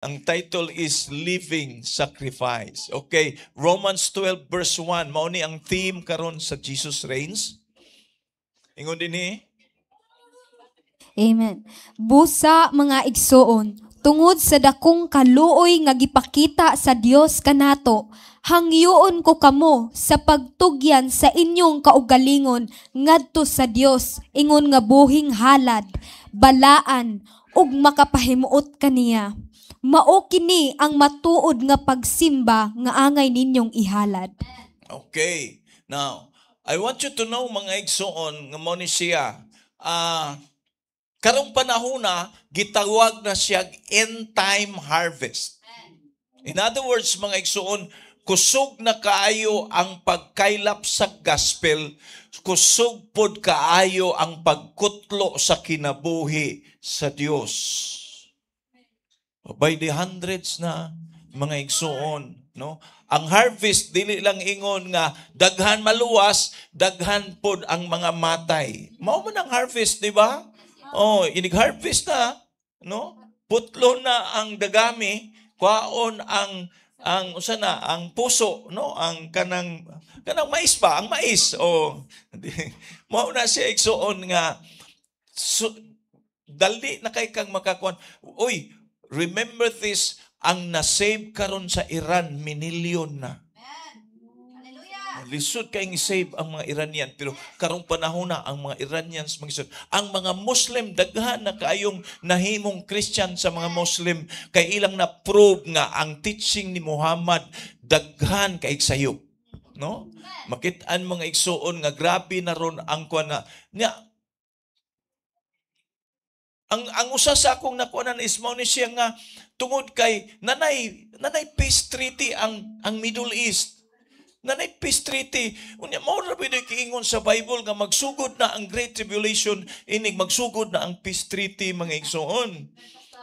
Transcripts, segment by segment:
Ang title is Living Sacrifice. Okay, Romans 12 verse 1. Mao ni ang theme karon sa Jesus Reigns. Ingon dinhi. Amen. Busa, mga igsoon, tungod sa dakong kaluoy nga gipakita sa Dios kanato, hangyoon ko kamo sa pagtugyan sa inyong kaugalingon ngadto sa Dios ingon nga buhing halad, balaan ug makapahimuot kaniya. Mao kini ang matuod nga pagsimba nga angay ninyong ihalad. Okay. Now, I want you to know, mga igsoon, nga mao ni siya. Karong panahon na gitawag na siya end time harvest. In other words, mga igsoon, kusog na kaayo ang pagkaylap sa gospel, kusog pod kaayo ang pagkutlo sa kinabuhi sa Dios. By the hundreds na, mga igsoon, no? Ang harvest dili lang ingon nga daghan maluwas, daghan pod ang mga matay. Mao man ang harvest, di ba? Oh, inig harvest na, no? Putlo na ang dagami, kwaon ang usa na ang puso, no? Ang kanang mais ba, ang mais. Oh, mao na siya, igsoon, nga so, dali na kay kang makakuan. Uy, remember this, ang na-save karon sa Iran, minilyon na. Lisod kayong i-save ang mga Iranian, pero karong panahon na ang mga Iranians mga isod. Ang mga Muslim, daghan na kaayong nahimong Christian sa mga Muslim kay ilang na prove nga ang teaching ni Muhammad daghan kay sayop. No? Makit-an, mga igsuon, nga grabe na ron ang kuan na nya. Ang usa sa akong nakuanan is mao ni siya nga tungod kay nanay peace treaty ang Middle East. Nanay peace treaty. Unya mao ra pwede kiingon sa Bible nga magsugod na ang Great Tribulation inig magsugod na ang peace treaty, mga igsoon.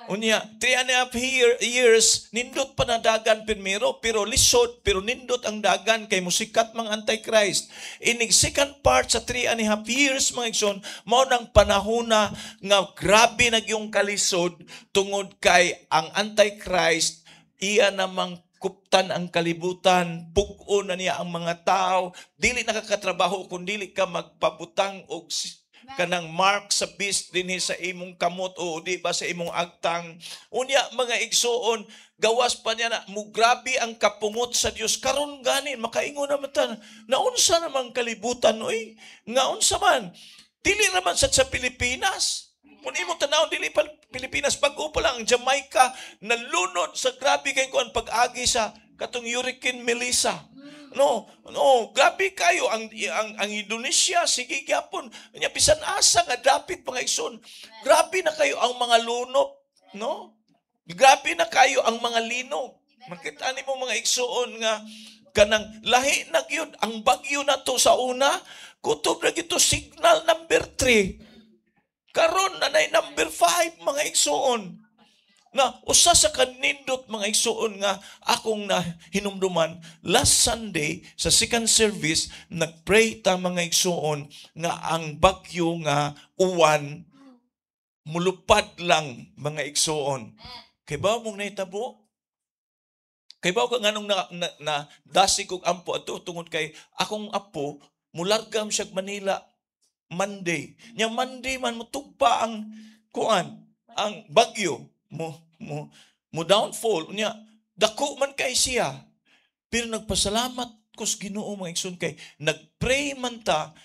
Unya, 3.5 years, nindot pa na dagan primero, pero lisod, pero nindot ang dagan kay musikat mga Antichrist. Inig second part sa 3.5 years, mga igsoon, mao nang panahon na nga grabe na yung kalisod tungod kay ang Antichrist, iya namang kuptan ang kalibutan, pug-on na niya ang mga tao, dili nakakatrabaho kung dili ka magpabutang og kanang mark sa beast dinhi sa imong kamot o di ba sa imong agtang. Unya, mga igsuon, gawas pa niya na mugrabe ang kapungot sa Dios. Karon gani makaingon naman ta, naunsa namang kalibutan oy, nga unsa man, dili naman sa Pilipinas. Kung imong tan-awon, dili pa Pilipinas, bag-o pa lang ang Jamaica nalunod sa grabe kay kuan pag-agi sa katong Hurricane Melissa. No, grabe kayo ang Indonesia, sige gyapon. Nya bisan asa nga dapit, mga igsoon. Grabe na kayo ang mga lunop, no? Grabe na kayo ang mga linog. Makita nimo, mga igsoon, nga kanang lahi na gyud ang bagyo na to sa una, kutob na gito signal number 3. Karon na nay number 5, mga igsoon. Na usa sa kanindot, mga igsoon, nga akong na hinumduman last Sunday sa second service, nagpray ta, mga igsoon, nga ang bagyo nga uwan mulupad lang, mga igsoon. Kay ba mong nahitabo? Kay ba ka nganong na dasig og ampo ato? Tungod kay akong apo mulargam siya Manila Monday. Nya Monday man mutugpa ang kuan, ang bagyo mo downfall. Nya dako man kay siya. Pero nagpasalamat ko sa Ginoo, mga igsoon, kay nagpray man ta,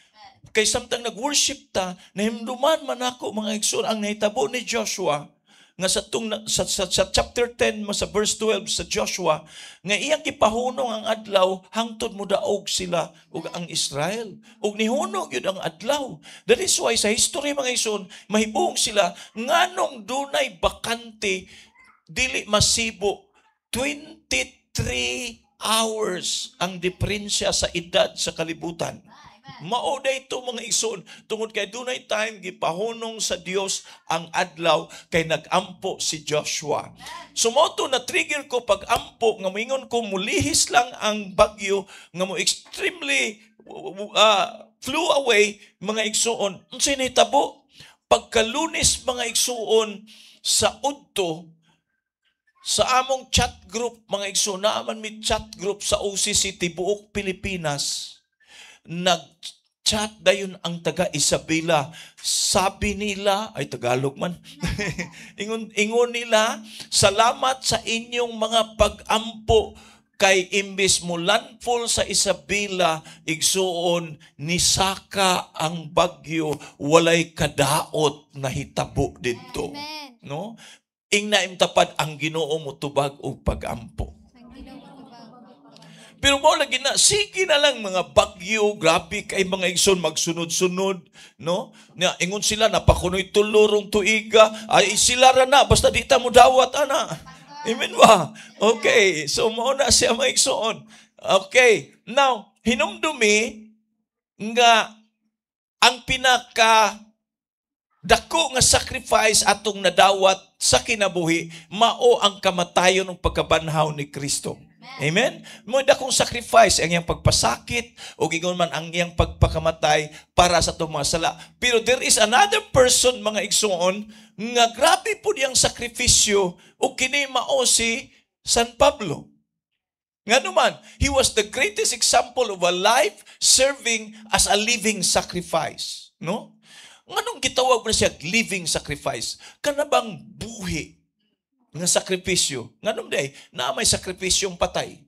kay samtang nag-worship ta, nahimduman man ako, mga igsoon, ang nahitabo ni Joshua nga sa tung sa chapter 10 mo sa verse 12 sa Joshua nga iyang gipahunong ang adlaw hangtod modaog sila ug ang Israel ug nihunong gyud ang adlaw. That is why sa history, mga igsoon, mahibong sila nganong dunay bakante, dili masibo, 23 hours ang diferensya sa edad sa kalibutan. Mao ito, mga igsoon, tungod kay dunay time gipahunong sa Dios ang adlaw kay nagampo si Joshua. So mao to na trigger ko pag ampo nga moingon ko mulihis lang ang bagyo nga mo extremely flew away, mga igsoon. Unsay nahitabo? Pagkalunes, mga igsoon, sa udto Sa among chat group, mga igsoon, naa man mi chat group sa OCC tibuok Pilipinas. Nag-chat dayon ang taga Isabela. Sabi nila, ay, Tagalog man. Ingon nila, "Salamat sa inyong mga pag-ampo kay imbis mo landfall sa Isabela, igsuon, nisaka ang bagyo, walay kadaot na hitabo didto." Amen. No? Ingna imong tapad, "Ang Ginoo motubag og pagampo." Pero mo lagi na, sige na lang mga bagyo, grabe kay mga igsoon, magsunod-sunod, no? Nga, ingon sila, naa pa kunoy 3 rong tuiga, ay sila ra na, basta di ta mo dawat, ana. Amen ba? Okay, so mao na siya, mga igsoon. Okay, now, hinumdumi nga ang pinaka dako nga sacrifice atong nadawat sa kinabuhi mao ang kamatayon ng pagkabanhaw ni Kristo. Amen? Mo dakong sacrifice ang iyang pagpasakit o ingon man ang iyang pagpakamatay para sa atong mga sala. Pero there is another person, mga igsoon, nga grabe po diyang sakripisyo o kini mao si San Pablo. Nga naman, he was the greatest example of a life serving as a living sacrifice. No? Nganong gitawag mo na siya living sacrifice? Kana bang buhi nga sakripisyo? Nganong day, na may sakripisyong patay.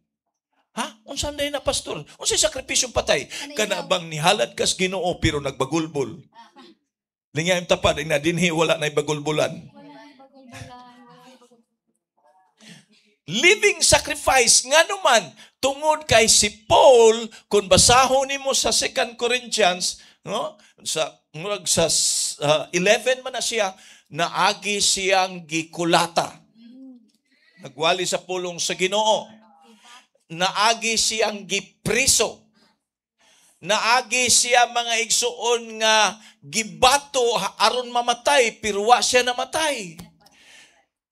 Ha? Unsa day na, pastor? Unsay sakripisyong patay? Kana bang nihalad kas Ginoo pero nagbagulbol? Lingay imong tapad, na dinhi wala na bagulbulan. Living sacrifice nga naman, tungod kay si Paul, kung basahon nimo sa 2 Corinthians, no, sa murag sa 11 man na siya, naagi siyang gikulata. Nagwali sa pulong sa Ginoo. Naagi siyang gipriso. Naagi siya, mga igsuon, nga gibato aron mamatay pero wa siya namatay.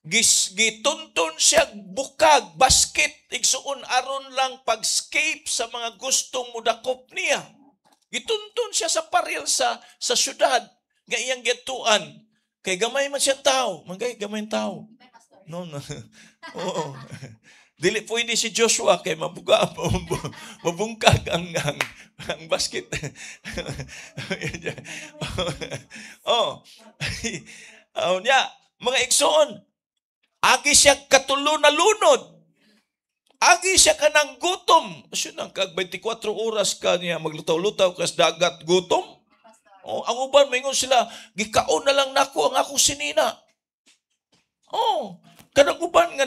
Gitunton siya bukag, basket, igsuon, aron lang pag-escape sa mga gustong mudakop niya. Gitunton siya sa paril sa syudad nga iyang gituan. Kay gamay man siya tao. Manggay, gamay tao. No. Oo. Dili pwede si Joshua kay mabuga, mabungkag ang basket. Oh. Oh, nya, mga igsoon, agi siya katulo na lunod. Agi siya kanang gutom. Siya nang kag 24 oras ka niya maglutaw-lutaw kas dagat gutom. Oh, ang uban maingon sila, "Gikaon na lang nako ang akong sinina." Oh, kanang uban nga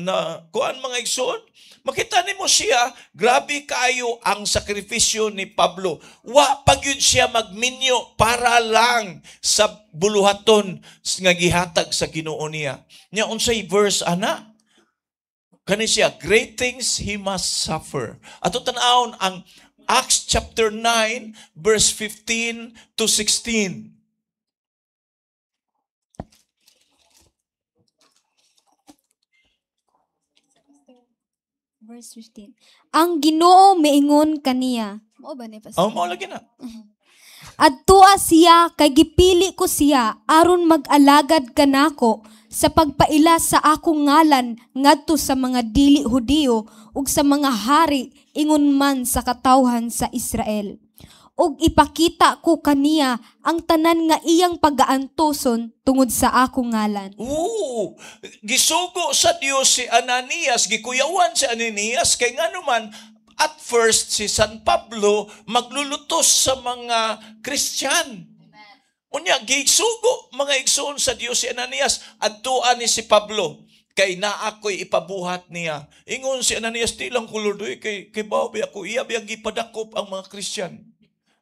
na kuan, mga igsoon, makita nimo siya, grabe kaayo ang sakripisyo ni Pablo. Wa pa gyud siya magminyo para lang sa buluhaton nga gihatag sa Ginoo niya. Nya unsay verse ana? Kani siya, great things he must suffer. Ato tan-awon ang Acts chapter 9 verse 15 to 16. Verse 15. Ang Ginoo miingon kaniya. Mao ba ni, Pastor? Oh, mao lagi na. "Adtua siya kay gipili ko siya aron mag-alagad kanako sa pagpaila sa akong ngalan ngadto sa mga dili Hudiyo ug sa mga hari, ingon man sa katawhan sa Israel. Ug ipakita ko kaniya ang tanan nga iyang pagaantoson tungod sa akong ngalan." Oo, gisugo sa Dios si Ananias, gikuyawan si Ananias kay nganuman at first si San Pablo maglulutos sa mga Christian. Unya gisugo, mga igsoon, sa Dios si Ananias, adtuan ni si Pablo kay naa ko'y ipabuhat niya. Ingon si Ananias, "Di lang ko, Lord, uy, kay bawo ako, iya biyang gipadakop ang mga Christian."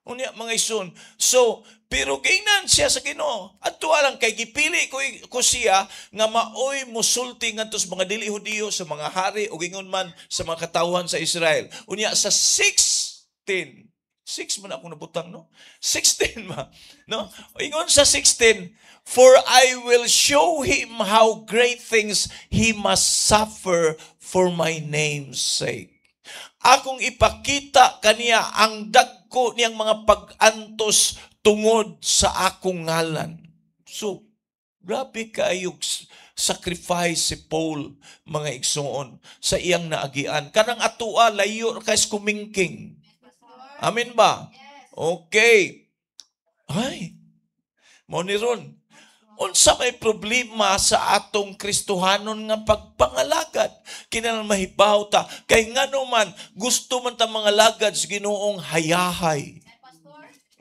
Unya, mga igsoon. So, pero gingnan siya sa Ginoo, "Adtua lang kay gipili ko siya nga maoy musulti ngadto sa mga dili Hudiyo, sa mga hari ug ingon man sa mga katawhan sa Israel." Unya sa 16, 6 man ako nabutang, no? 16 ba? No? Ingon sa 16, "For I will show him how great things he must suffer for my name's sake." Akong ipakita kaniya ang dagko niyang mga pag-antos tungod sa akong ngalan. So, grabe kayo. Sacrifice si Paul, mga igsoon, sa iyang naagian. Kanang atua layo kay kumingking. Amen ba? Okay. Ay. Mao ni ron. Unsa may problema sa atong Kristohanon nga pagpangalagad? Kinahanglan mahibaw ta kay ngano man gusto man ta mga lagad sa Ginoong hayahay.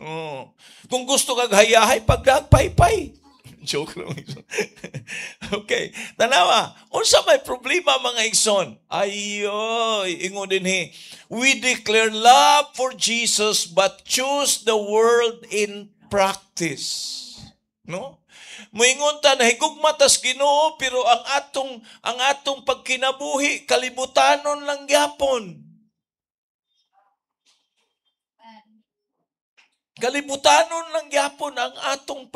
Oh. Kung gusto kag hayahay, pagdagpaypay. Joke lang. Okay. Tanawa, unsa may problema, mga igsoon? Ayoy, ingon dinhi. We declare love for Jesus but choose the world in practice. No? Moingon ta na higugma tas Ginoo, pero ang atong pagkinabuhi kalibutanon lang gyapon. Kalibutanon lang gyapon ang atong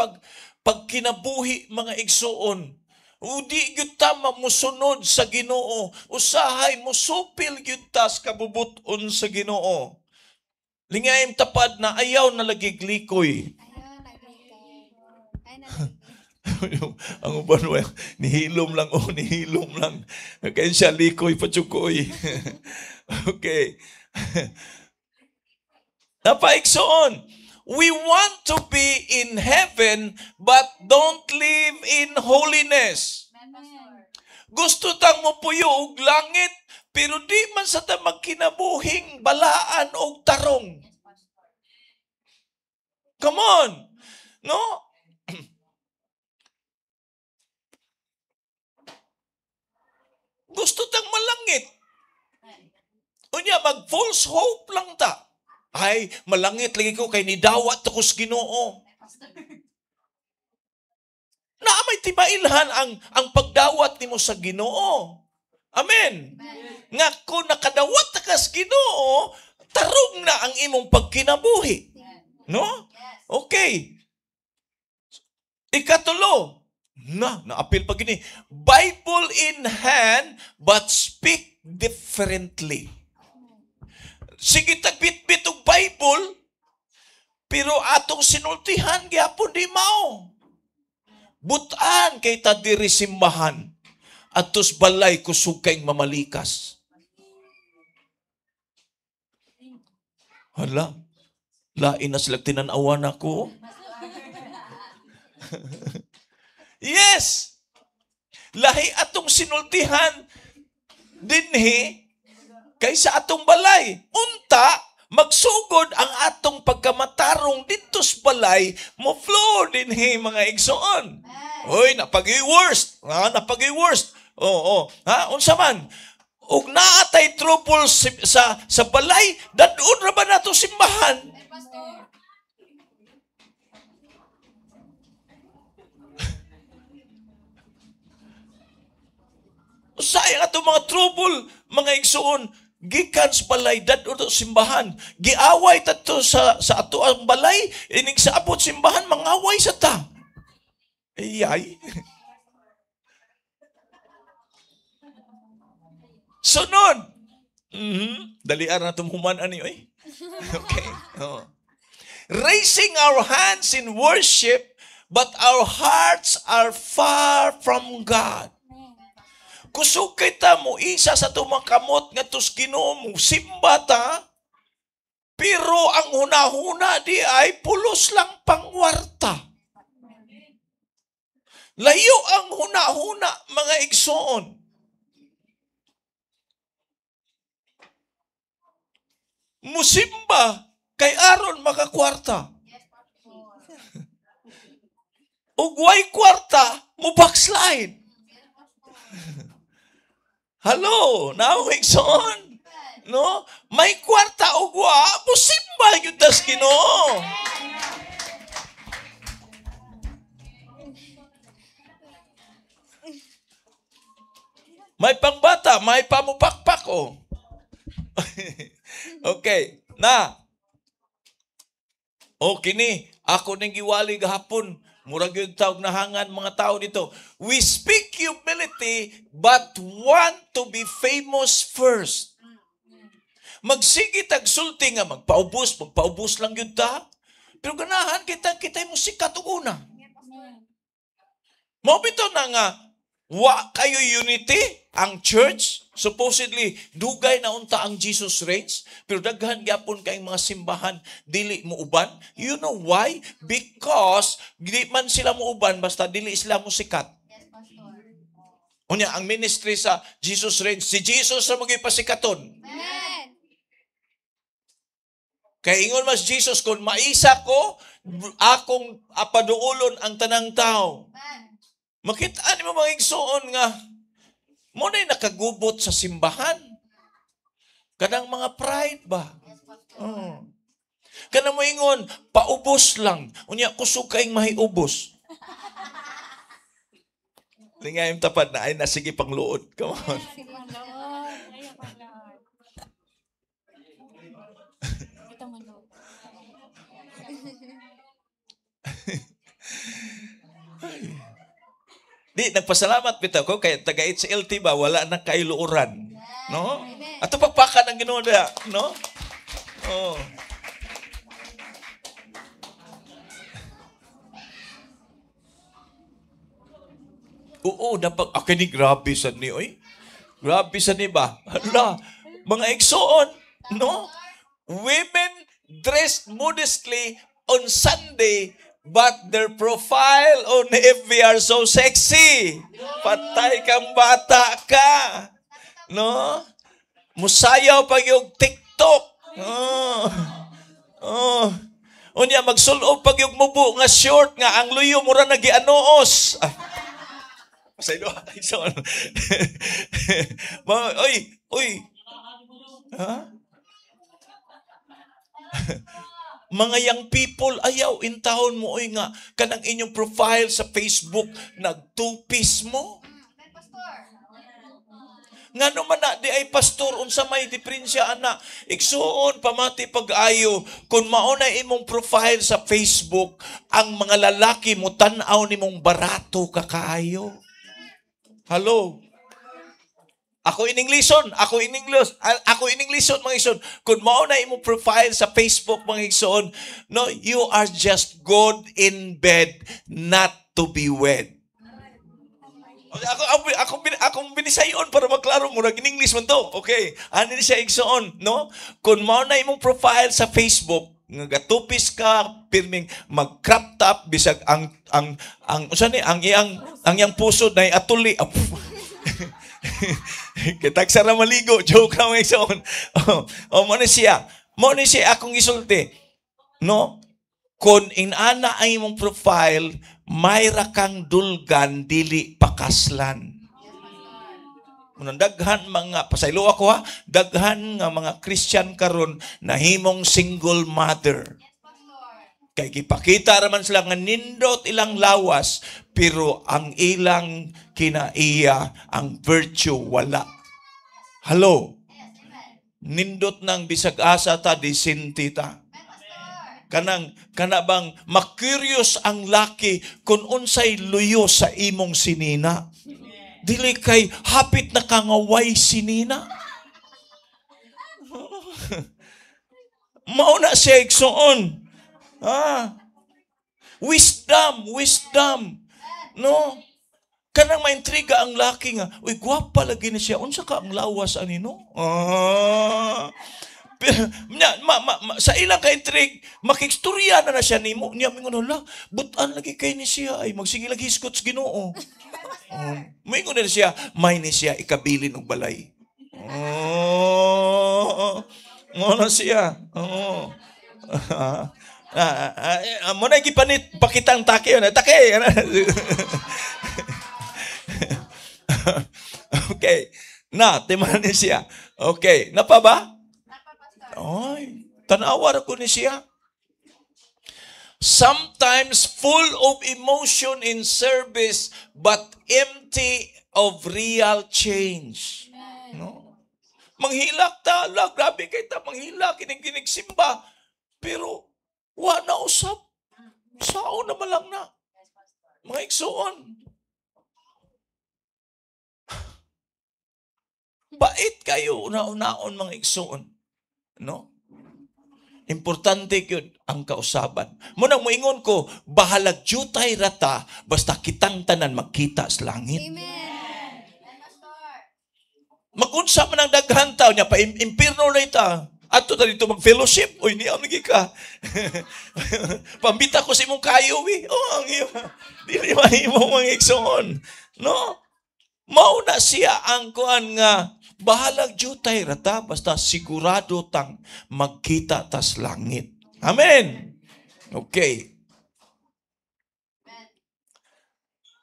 pagkinabuhi, mga igsoon. Udi gyud ta mamusunod sa Ginoo. Usahay musupil gyud ta sa kabubut-on sa Ginoo. Lingayim tapad na ayaw na lagi likoy. Ang uban mo, nihilom lang, oh, nihilom lang. Kaya siya likoy pa tsukoy. Okay. Napaigsoon, we want to be in heaven but don't live in holiness. Gusto tang mopuyo og langit pero di man sa ta magkinabuhing balaan og tarong. Come on. No? Gusto tang malangit. Unya, mag false hope lang ta. Ay, malangit lagi ko kay nidawat ko sa Ginoo. Naa may timailhan ang pagdawat nimo sa Ginoo. Amen. Nga kung nakadawat ka sa Ginoo, tarong na ang imong pagkinabuhi. No? Okay. Ikatulo. Na, naapil pa gini. Bible in hand but speak differently. Sige tagbitbit og Bible, pero atong sinultihan gyapon di mao. Butan kay ta diri simbahan atos balay kusog kay mamalikas. Hala, lain na sila tinan-awan ako. Yes! Lahi atong sinultihan dinhi kaysa atong balay. Unta, magsugod ang atong pagkamatarong didto sa balay, mo flow dinhi, mga igsoon. Hoy, napagi-worst. Ha, napagi-worst. Oo, ha, unsa man? Ug naa tay trouble sa balay, dadun ra ba nato simbahan? Sayang atong mga trouble, mga igsoon, gikan sa balay, dadto sa simbahan. Giaway tato sa ato ang balay, inig sa abot simbahan, mangaway sa ta. Ayay. Sunod. Dalian na itong human ani, oy. Okay. Oh. Raising our hands in worship, but our hearts are far from God. Kusog kita mo, isa sa tumang kamot nga tus Ginoo mo, simba ta, pero ang hunahuna di ay pulos lang pangwarta. Layo ang hunahuna, mga igsoon. Musimba kay aron makakwarta. Ug way kwarta, mo backslide. Hello, now igsoon. No? May kwarta ug wa, musimba gyud tas Ginoo. May pangbata, may pamupakpak oh. Okay, na. O kini, ako ning giwali gahapon. Murag yung tawag nahangan mga tao dito. We speak humility but want to be famous first. Magsige tag sulti nga magpaubos, magpaubos lang yun ta. Pero ganahan kita kita mo sikat og una. Mao bitaw na nga Wa kayo unity ang church. Supposedly dugay na unta ang Jesus Reigns, pero daghan gyapon kay mga simbahan dili muuban. You know why? Because di man sila muuban basta dili sila mo sikat. Unya ang ministry sa Jesus Reigns, si Jesus ra magay pasikaton. Amen. Kay ingon mas Jesus, kung maisa ko, akong apaduolon ang tanang tao. Makita ni mo mga igsoon nga mo na'y nakagubot sa simbahan. Kanang mga pride ba? Oh. Kanang mo ingon, paubos lang. Unya, kusog kaing mahiubos. Lingayong tapad na, ay nasige pangluod. Come on. Di, nagpasalamat bitaw ko kay taga HLT ba, wala na kailuoran. No? Ato pagpakan ang Ginoo diha, no? Oh. Oo, napag okay ni grabe sad ni oy. Grabe sad ni ba? Hala, mga igsoon, no? Women dressed modestly on Sunday, but their profile on FB are so sexy. Patay kang bata ka. No? Musayaw pag yung TikTok. Oh. Oh. Unya, magsulob pag yung mubo nga short nga ang luyo mura nagianoos. Ah. Pasaylo. Oy, oy. Ha? Mga young people, ayaw, in town mo, oy nga, kanang inyong profile sa Facebook, nagtupis mo. Nga naman na, di ay pastor, unsa may diferensya, ana. Igsuon, pamati pag-ayo, kung mauna imong profile sa Facebook, ang mga lalaki mo, tan-aw nimong barato kakaayo. Hello? Ako in Englishon, ako in English, ako in Englishon, mga igsoon. Kung mao na imong profile sa Facebook, mga igsoon, no, you are just good in bed, not to be wed. Ako binisayon para maklaro mo, in English man to. Okay, ano ni siya igsoon, no? Kung mao na imong profile sa Facebook, nga gatupis ka, pirming mag-crop top bisag ang usa ni ang iyang puso nay atuli. Kitag sa maligo, joke lang mga igsoon. O mo ni siya. Mo ni siya akong isulti. No? Kung inana ang imong profile, mayra kang dulgan dili pakaslan. Unang daghan mga pasaylo ako ha, daghan nga mga Christian karon nahimong single mother. Kay gipakita raman sila nga nindot ilang lawas, pero ang ilang kinaiya, ang virtue wala. Hello? Nindot ng bisag asa ta, disinti ta. Kanang, kana bang makurious ang laki kung unsay luyo sa imong sinina. Dili kay hapit na kangaway sinina. Mauna siya igsoon. Ah. Wisdom, wisdom. No? Kanang maintriga ang laki nga, uy, gwapa lagi ni siya. Unsa ka ang lawas ani no? Ah. Pero, sa ilang ka-intrig, makikstorya na na siya nimo. Niya mingon, hala, butan lagi kay ni siya ay magsige lagi hisgot sa Ginoo. Mingon na siya, may ni siya ikabilin og balay. Oh, ngono siya. Oh. Mo na gipanit pakitang take yun. Take. Okay. Na, timan ni siya. Okay. Napa ba? Ay, tanawa ra ko ni siya. Sometimes full of emotion in service but empty of real change. No? Manghilak ta, la, grabe kay ta manghilak kining simba. Pero wa na usab. Sao na malang na. Mga igsuon. Bait kayo una-unaon mga igsuon. No? Importante yun ang kausaban. Munang moingon ko, bahalag jutay rata, basta kitang tanan magkita sa langit. Amen. Magunsa man ang daghan tao niya pa impirno na ita. Adto ta dito mag-fellowship. Uy, niya lagi ka. Pambita ko sa imong kayo, wi. Oh, ang iyo. Dili mahimo, mga igsoon. No? Mao na siya ang kuan nga bahalag jutay rata basta sigurado tang magkita tas langit. Amen. Okay.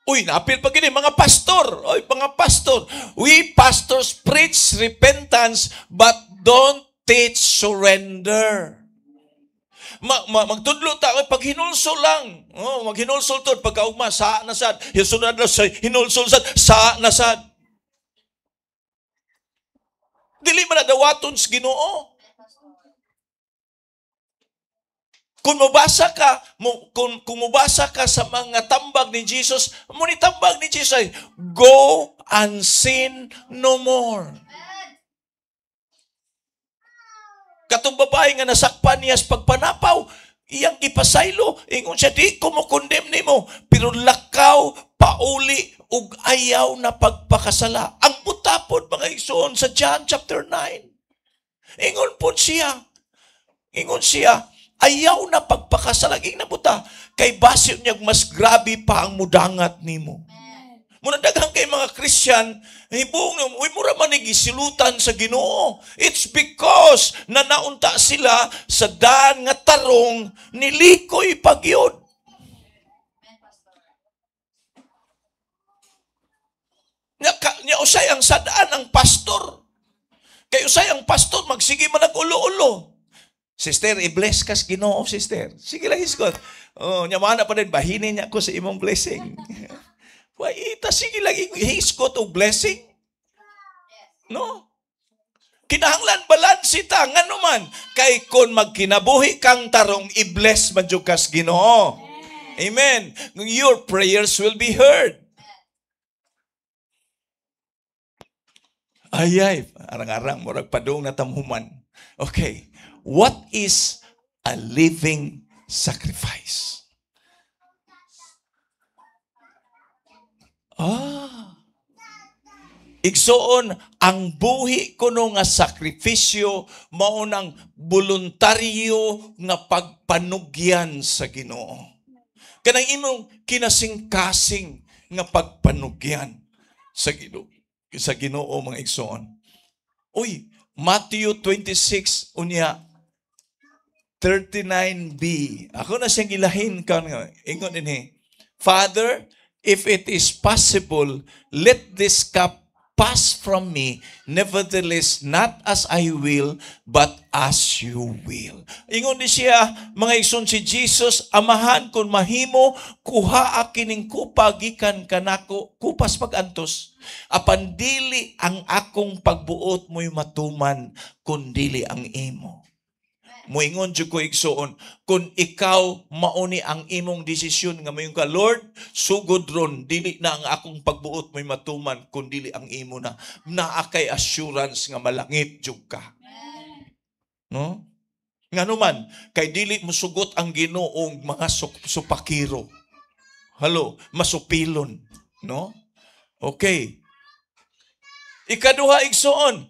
Uy, naapil pa gini, mga pastor. Oy, mga pastor. We pastors preach repentance but don't teach surrender. Magtudlo ta, oy, paghinulsol lang. Oh, maghinulsol to pagkaugma sa na sad. Sunod na sa hinulsol sad sa na sad. Dili man na dawaton sa Ginoo. Kung mobasa ka sa mga tambag ni Jesus, mo ni tambag ni Jesus ay, "Go and sin no more." Katong babae nga nasakpan niya sa pagpanapaw, iyang gipasaylo, ingon siya, "Di ko mo condemn nimo, pero lakaw pauli ug ayaw na pagpakasala." Ang butapod, mga igsoon, sa John chapter 9. Ingon siya, ayaw na pagpakasala, ingna buta, kay basin niya mas grabe pa ang mudangat nimo. Muna daghang kay mga Christian, hibong, uy, mura man gisilutan sa Ginoo. It's because na naunta sila sa daan nga tarong nilikoy pagyod. Nya usay ang sadaan ang pastor. Kay usay ang pastor magsige man nag-ulo-ulo. Sister, i-bless kas Ginoo, sister. Sige lang hisgot. Oh, nya mana pa din bahinin niya ko sa imong blessing. Why, ita sige lang hisgot og blessing. No? Kinahanglan balanse ta ngano man kay kon magkinabuhi kang tarong, i-bless man jud kas Ginoo. Amen. Your prayers will be heard. Ayay, arang-arang murag padung na tamhuman. Okay. What is a living sacrifice? Ah. Igsoon, ang buhi kuno nga sakripisyo mao nang voluntaryo nga pagpanugyan sa Ginoo. Kanang imong kinasingkasing nga pagpanugyan sa Ginoo, sa Ginoo, mga igsoon. Uy, Matthew 26 unya 39b. Ako na siyang ilahin kan ingon dinhi. "Father, if it is possible, let this cup pass from me. Nevertheless, not as I will, but as you will." Ingon ni siya, mga igsoon, si Jesus, "Amahan, kung mahimo, kuha kining kupa gikan kanako, kupas pagantos. Apan dili ang akong pagbuot mo'y matuman, kundili ang imo." Moingon jud ko, igsoon, kung ikaw mauni ang imong desisyon nga moingon ka, "Lord, sugod ron, dili na ang akong pagbuot mo'y matuman, kun dili ang imo na," naa kay assurance nga malangit jud ka. No? Ngano man, kay dili mosugot ang Ginoong mga supakiro. Hello, masupilon, no? Okay. Ikaduha, igsoon,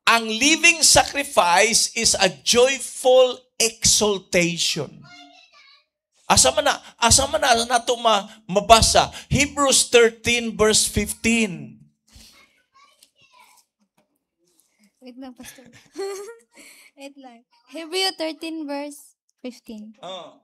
ang living sacrifice is a joyful exaltation. Asa man na nato mabasa? Hebrews 13 verse 15. Wait lang, Pastor. Wait lang. Hebrew 13 verse 15. Oh.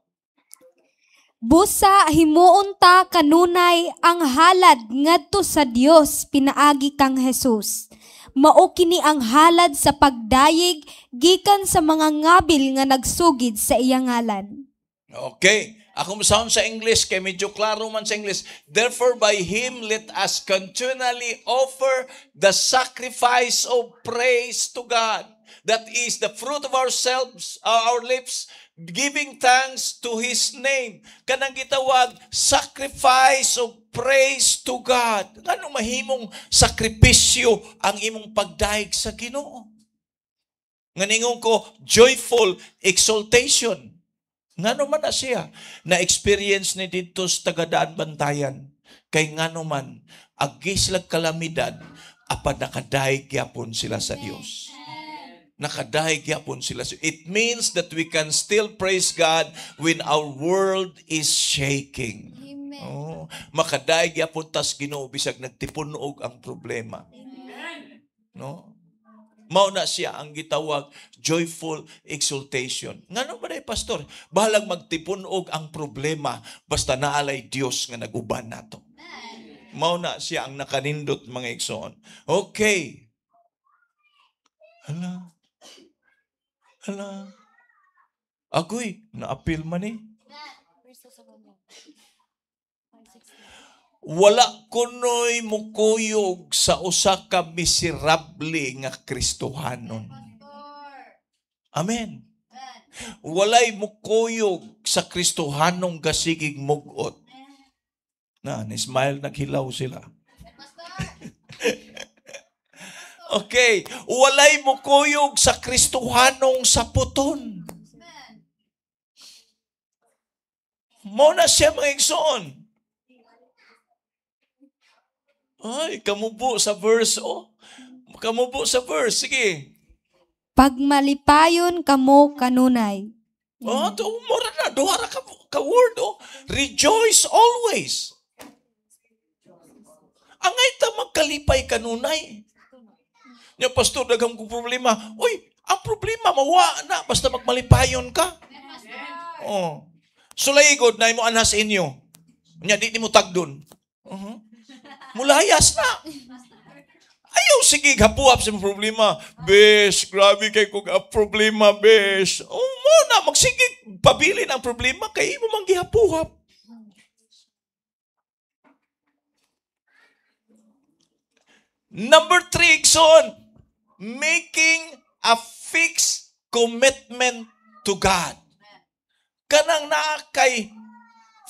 Busa himuon ta kanunay ang halad ngadto sa Dios pinaagi kang Jesus. Mao kini ang halad sa pagdayeg gikan sa mga ngabil nga nagsugid sa iyang ngalan. Okay. Ako masahon sa English, kay medyo klaro man sa English. "Therefore, by Him, let us continually offer the sacrifice of praise to God. That is the fruit of ourselves, our lips, giving thanks to His name." Kanang gitawag, sacrifice of praise to God. Ngano mahimong sakripisyo ang imong pagdayeg sa Ginoo? Nganingon ko, joyful exaltation. Ngano man na siya na-experience ni didto sa tagadaan Bantayan. Kay ngano man, agi silag kalamidad, Apan nakadayeg gyapon sila sa Dios. Nakadayeg gyapon sila. It means that we can still praise God when our world is shaking. Amen. Oh, makadayeg gyapon tas Ginoo bisag nagtipunog ang problema. No? Mao na siya ang gitawag joyful exultation. Ngano ba day, pastor? Bahalag magtipunog ang problema basta naa lay Dios nga nag-uban nato. Mao na siya ang nakanindot, mga igsoon. Okay. Hala. Hala. Agoy, naapil man eh. Wala kunoy mukuyog sa usa ka miserable nga Kristohanon. Amen. Walay mukuyog sa Kristohanong gasigig mugot. Na, ni smile, naghilaw sila. Okay, walay mukuyog sa Kristohanong saputon. Mao na siya, mga igsoon. Ay, kamubo sa verse, oh. Kamubo sa verse. Sige. Pagmalipayon kamo kanunay. Oh, to, mura na. Duha ra ka word, oh. Rejoice always. Angay ta magkalipay kanunay. Nya, pastor, daghang kong problema. Uy, ang problema, mawa na. Basta magmalipayon ka. Oh. Sulay god na mo anhas inyo. Nya, di mo tagdon. Mulayas na. Ayaw, sige, hapuap sa imong problema. Besh, grabe kay kog ang problema, besh. Oh, mo na, magsige, pabilin ang problema, kay imo mang gihapuhap. Number 3, igsoon, making a fixed commitment to God. Kanang naa kay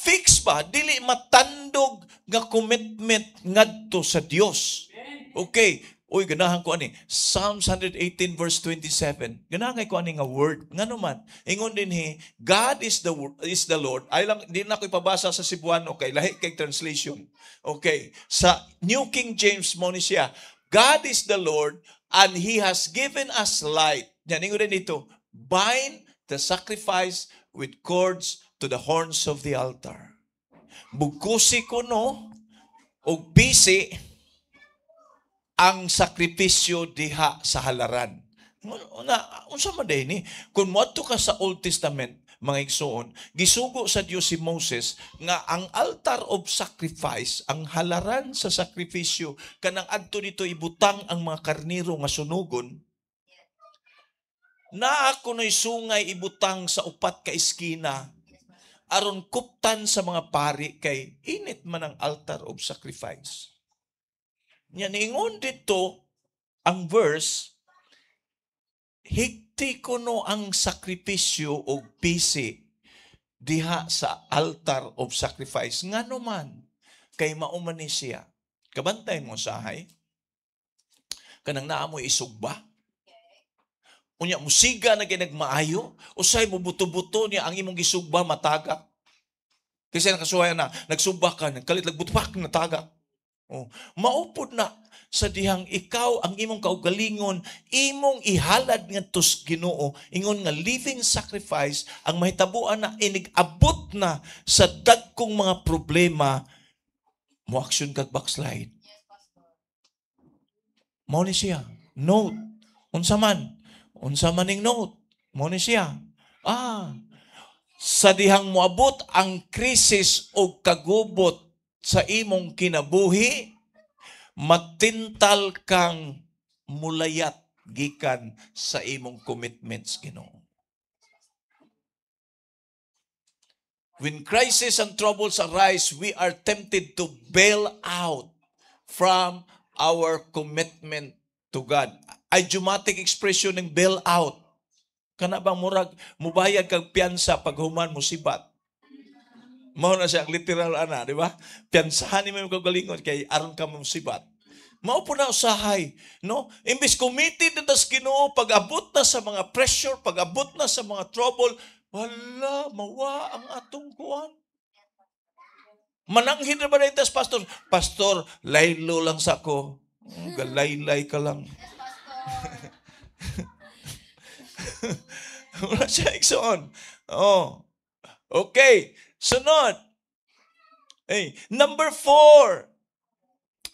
fix ba, dili matandog nga commitment ngadto sa Dios. Okay. Uy, ganahan ko ani. Psalms 118 verse 27. Ganahan kay ko ani nga word. Ngano man? Ingon din he, God is the Lord. Ay lang, di na ko ipabasa sa Cebuano kay lahi kay translation. Okay. Sa New King James mo ni siya, God is the Lord and He has given us light. Yan, ingon din dito, bind the sacrifice with cords to the horns of the altar. Bugkusi ko no, og bisi ang sakripisyo diha sa halaran. Na, unsa man day ni? Kung moadto ka sa Old Testament, mga igsoon, gisugo sa Dios si Moses nga ang altar of sacrifice, ang halaran sa sakripisyo, kanang adto dito ibutang ang mga karniro nga sunugon, naa kuno'y sungay ibutang sa upat ka eskina aron kuptan sa mga pari kay init man ang altar of sacrifice. Nya niingon dito ang verse, higti kuno ang sakripisyo og pisi diha sa altar of sacrifice. Ngano man kay mao man ni siya. Kabantay mo sahay kanang naa mo'y isugba. Unya musiga na nagmaayo, usay mo buto-buto niya ang imong gisugba matagak. Kasi nakasuway na, nagsugba ka, nagkalit nagbutupak natagak. Oh, maupod na sa dihang ikaw ang imong kaugalingon, imong ihalad ngadto sa Ginoo, ingon nga living sacrifice, ang mahitabuan na inig-abot na sa dagkong mga problema, mo action kag backslide. Mao ni siya. Note. Unsa man? Unsa man ning note? Mao ni siya. Sa dihang moabot ang krisis o kagubot sa imong kinabuhi, matintal kang mulayat gikan sa imong commitments Ginoo. When crisis and troubles arise, we are tempted to bail out from our commitment to God. Idiomatic expression ng bail out. Kana bang murag mubayad kag piyansa pag human mo sibat. Mao na siya ang literal ana, di ba? Piyansahan nimo imong kaugalingon kay aron ka mo sibat. Mao po na usahay, no? Imbis committed na tas Ginoo, pag-abot na sa mga pressure, pag-abot na sa mga trouble, wala, mawa ang atong kuan. Mananghid na ba na itas, pastor? Pastor, laylo lang sa ko. Galaylay ka lang. Wala siya, igsoon. Oh. Okay. Sunod. Hey, number 4.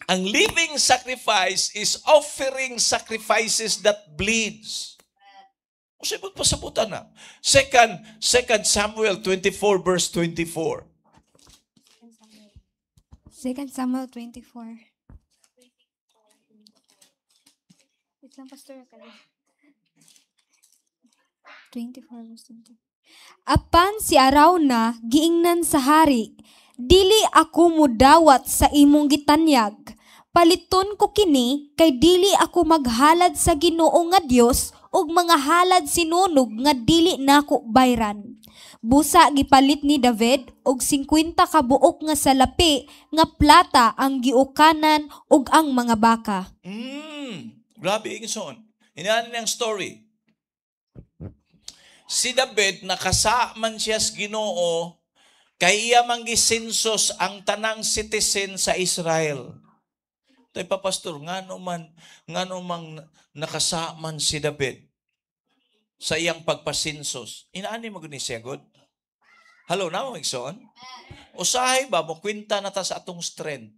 Ang living sacrifice is offering sacrifices that bleeds. Unsay pasabutan na? Second Samuel 24 verse 24. 2 Samuel 24. Wait lang, Pastor. 24 verse 24. Apan si Arauna giingnan sa hari, "Dili ako mudawat sa imong gitanyag. Paliton ko kini kay dili ako maghalad sa Ginoo nga Dios og mga halad sinunog nga dili nako bayran." Busa gipalit ni David og 50 ka buok nga salapi nga plata ang giukanan ug ang mga baka. Grabe, igsoon. Inaan niyang story. Si David, nakasa man siya sa Ginoo, kay iya man gisensus ang tanang citizen sa Israel. Tay pa, pastor, ngano mang nakasa man si David sa iyang pagpasensus? Inaani mo gani siya, God? Hello, na mo, igsoon? Usahay ba, mo kwenta na ta sa atong strength.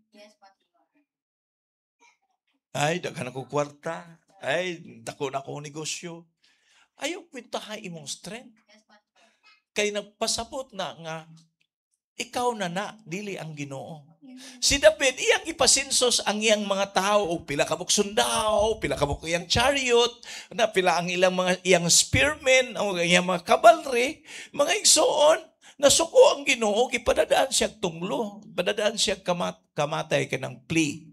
Ay, daghan ako kwarta. Ay, dako na akong negosyo. Ayaw kwentahay imong strength. Kay nagpasabot na nga, ikaw na na, dili ang Ginoo. Si David, iyang ipasensus ang iyang mga tao, o pila ka buok sundao, pila ka buok iyang chariot, na pila ang ilang mga iyang spearmen, o iyang mga cavalry, mga igsoon, nasuko ang Ginoo, gipadadaan siya tunglo, padadaan siya kamatay kanang plea.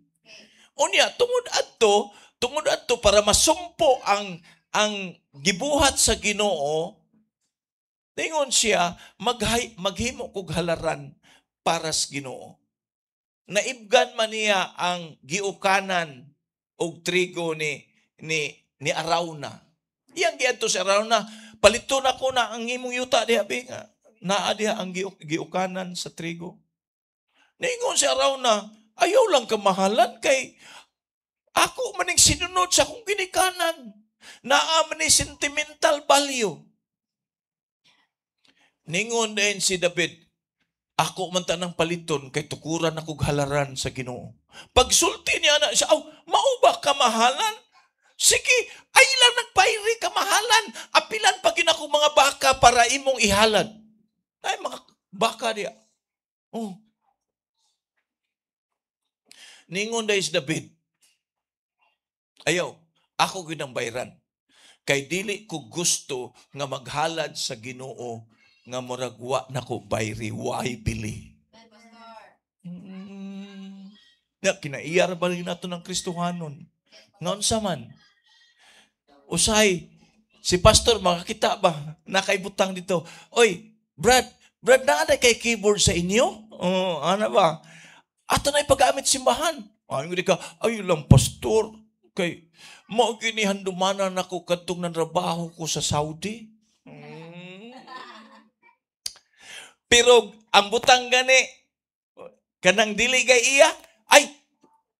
Unya, tungod adto para masumpo ang gibuhat sa Ginoo, ningon siya, maghimo kog halaran para sa Ginoo. Naibgan man niya ang giukanan og trigo ni Arauna. Iyang giadto si Arauna, "Palito na ko na ang imong yuta diha bi nga. Naa diha ang giukanan sa trigo." Ningon si Arauna, "Ayaw lang kamahalan kay ako maning sinunod sa akong ginikanan. Naa man ni sentimental value." Ningon din si David, "Ako man tanang paliton kay tukuran akong halaran sa Ginoo." Pagsulti niya na siya, "Aw, mao ba kamahalan? Sige, ay lang nagpayri kamahalan. Apilan pa gina akong mga baka para imong ihalad." Ay, mga baka diya. Oh. Ningon dahil si David, "Ayaw, ako gyud ang bayran. Kay dili ko gusto nga maghalad sa Ginoo nga murag wa nako bayri, way bili." Ya, kinaiyar ba rin nato ng Kristohanon? Ngaon sa man? Usay, si pastor makakita ba? Nakaibutang dito. "Oy, Brad, Brad, naa na kay keyboard sa inyo? Oh, ano ba? Ato na ipagamit simbahan." Ay, hindi ka, "Ay lang, pastor. Kay, mao gini handumanan ako kadtong nanrabaho ko sa Saudi." Pero ang butang gani, kanang dili kay iya, "Ay,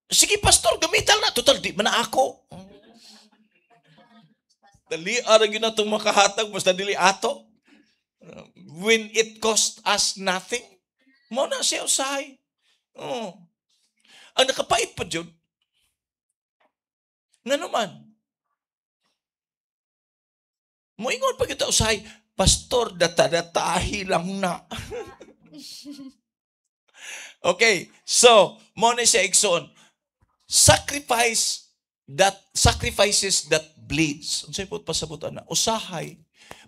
sige pastor, gamitan na. Total, di man na ako." Dali, ara gyud na itong makahatag, basta dili ato. When it cost us nothing, mo na siya usahay. Oh. Ang nakapait pa dyan, nga naman, moingon pa kita usahay, "Pastor, data-datahi lang na." Okay, so, mo ni siya, igsoon. Sacrifices that bleeds. Unsay po pasabutan na? Usahay,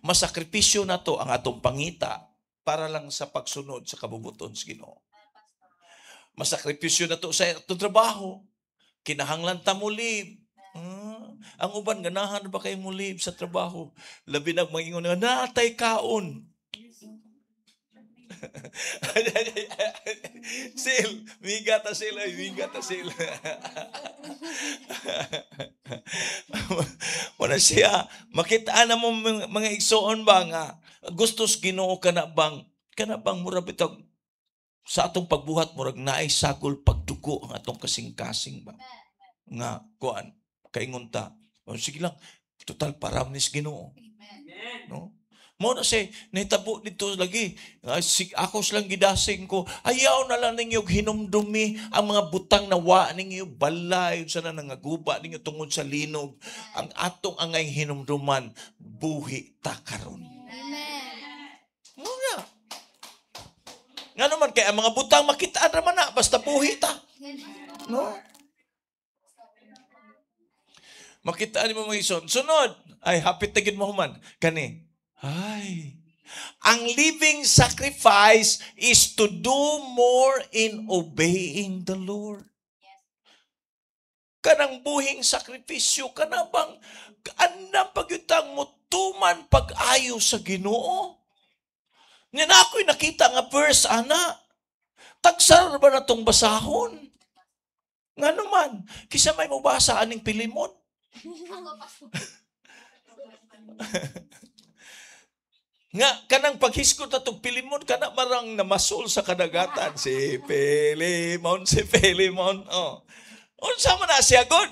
masakripisyo na to ang atong pangita para lang sa pagsunod sa kabubuton sa Ginoo. Masakripisyo na to sa atong trabaho. Kinahanglan ta mo leave. Ang uban, ganahan ba kayo mo leave sa trabaho? Labi na mangingon nga, "Natay kaon." Sil, miga ta sila, miga ta sila. Wala siya, makita na mo mga igsoon ba nga, gustos Ginoo kana bang mura bitag sa atong pagbuhat murag naay sagol pagdugo ang atong kasing-kasing ba. Nga kuan kaingon ta. O, sige lang, total param nis Ginoo. No? Mao na siya, nahitabo dito lagi. Ay, si, ako silang gidasing ko. Ayaw na lang ninyo hinumdumi ang mga butang na wa ninyo balay sa na nangaguba ninyo tungod sa linog. Ang atong angay hinumduman, buhi ta karon. Mao na. Nga naman kay ang mga butang makitaan ra man na basta buhi ta. No? Makita ni mo, mga igsoon. Sunod, ay hapit na gid mo human. Kani. Ay. Ang living sacrifice is to do more in obeying the Lord. Kanang buhing sakripisyo, kana bang andam pagyutang mo tuman pag-ayo sa Ginoo? Nga na ako'y nakita nga verse, ana. Tagsar ba na tong basahon? Nga naman, kisa may mubasa aning Pilimon. Ako, Pastor. Nga kanang paghisgot atong Pilimon, kana marang namasol sa kadagatan, si Pilimon, si Pilimon. Oh. Unsa man na siya god?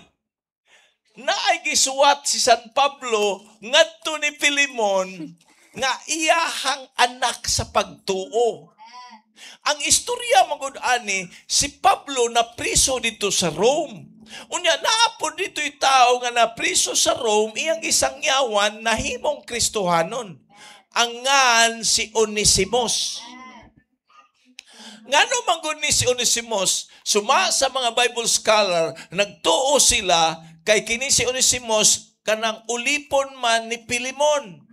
Naay gisuwat si San Pablo ngadto ni Pilimon nga iyahang anak sa pagtuo. Ang istorya magud ani, si Pablo na priso dito sa Rome. Unya naapod dito tao nga napriso sa Rome, iyang isang yawan nahimong Kristohanon. Ang ngan si Onesimus. Ngano man gud ni si Onesimus, suma sa mga Bible scholar, nagtuo sila kay kini si Onesimus kanang ulipon man ni Pilimon.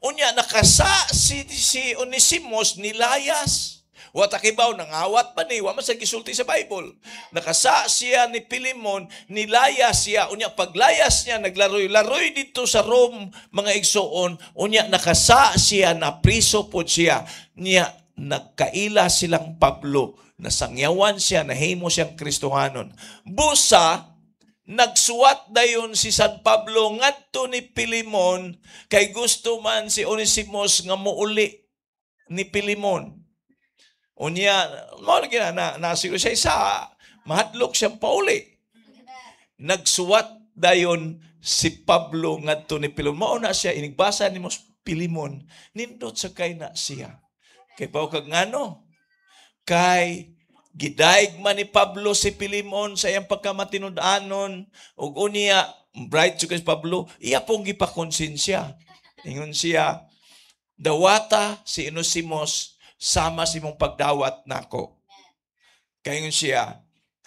Unya nakasa si Onesimus, nilayas. Wa ta kibaw nangawat pa ni, wa man sa gisulti sa Bible. Nakasa siya ni Pilimon, nilayas siya. Unya paglayas niya, naglaroy-laroy dito sa Rome, mga igsoon. Unya nakasa siya, napriso pod siya. Niya nagkaila silang Pablo, nasangyawan siya, nahimo siyang Kristohanon. Busa nagsuwat dayon si San Pablo ngadto ni Pilimon kay gusto man si Onesimus nga muuli ni Pilimon. Unya, mao lagi na, na, nasiguro siya isa, mahadlok siyang pauli. Nagsuwat dayon si Pablo ngadto ni Pilimon. Mao na siya, inigbasa ni mo Pilimon, nindot sa kay na siya. Kay pao kag ngano? Kay gidaig man ni Pablo si Pilimon sa iyang pagkamatinud-anon, ug unya bright si Pablo, iya pong gipakonsensya. Ingon siya, "Dawata si Onesimus sama sa imong pagdawat nako." Kay ingon siya,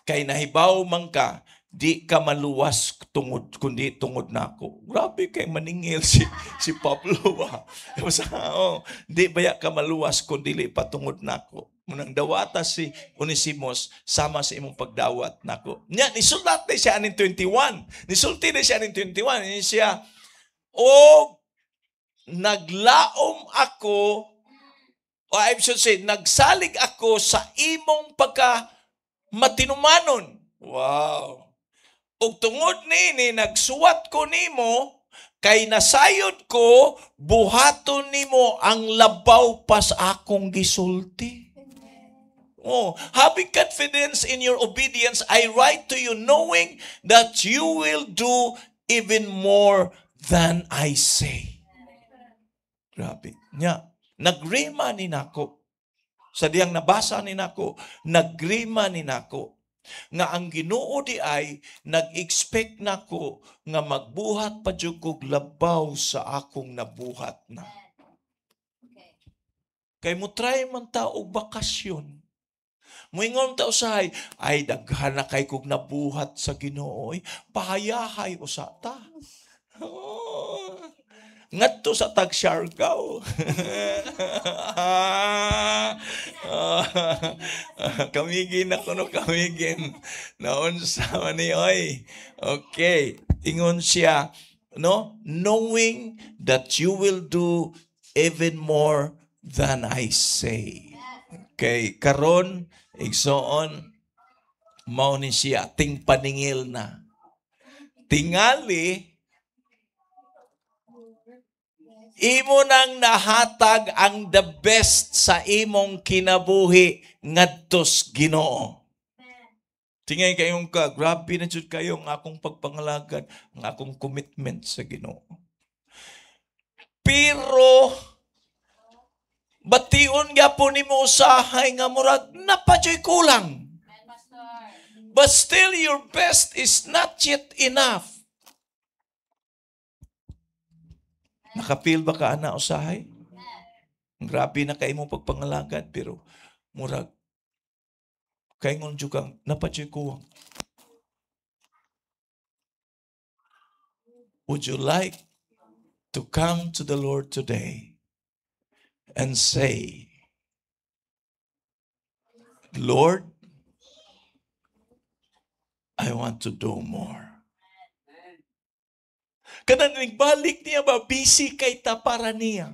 kay nahibaw man ka, di ka maluwas tungod kundi tungod nako. Grabe kay maningil si Pablo ba. Basta, oh, di baya ka maluwas kun dili pa tungod nako. Munang dawata si Onesimus sama sa imong pagdawat nako. Nya nisulat na siya aning 21. Nisulti na siya aning 21. Ni siya, o naglaom ako, o I should say, nagsalig ako sa imong pagka matinumanon. Wow. Ug tungod niini nagsuwat ko nimo kay nasayod ko buhaton nimo ang labaw pa sa akong gisulti. Oh, having confidence in your obedience, I write to you knowing that you will do even more than I say. Grabe. Nya, nagrima ni nako. Sa diyang nabasa ni nako, nagrima ni nako nga ang Ginoo di ay nag-expect nako nga magbuhat pa jud kog labaw sa akong nabuhat na. Kay mo try man ta og bakasyon. Moingon ta usahay, "Ay, daghan na kay kog nabuhat sa Ginoo, oy, pahayahay usa ta." Oh. Ngadto sa tag Siargao. Kamigin ako no, kamigin. Naunsa man ni oy. Okay, ingon siya, no? Knowing that you will do even more than I say. Okay, karon igsoon, mao ni siya ting paningil na. Tingali imo nang nahatag ang the best sa imong kinabuhi ngadtos Ginoo. Tingay kayong ka, grabe na jud kayo ang akong pagpangalagad, ang akong commitment sa Ginoo. Pero bation gyapon nimo usahay nga murag naa pa juy kulang. But still your best is not yet enough. Naka-feel ba ka ana usahay? Grabe na kay imong pagpangalagad, pero murag kaingon jud kang naa pa juy kuwang. Would you like to come to the Lord today and say, "Lord, I want to do more"? Kanang nagbalik niya ba, busy kay ta para niya.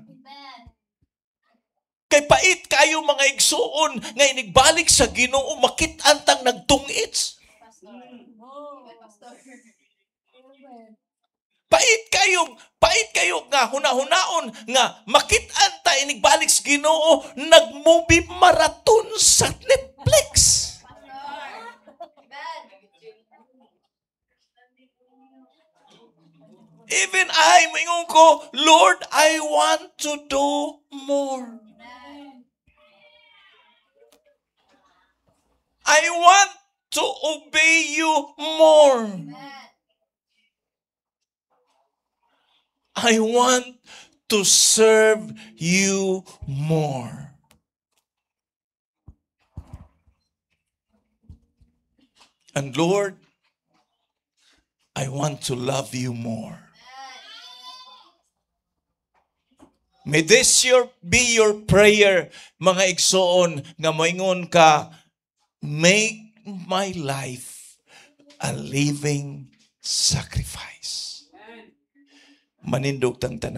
Kay pait kayo, mga igsuon, nga inigbalik sa Ginoo makit-an tang nagtungits. Pait kayo nga huna-hunaon nga makit-an ta inigbalik sa Ginoo nagmovie marathon sa Netflix. Even I, moingon ko, "Lord, I want to do more. I want to obey you more. I want to serve you more. And Lord, I want to love you more." May this be your prayer, mga igsoon, nga moingon ka, "Make my life a living sacrifice." Manindog tang tanan.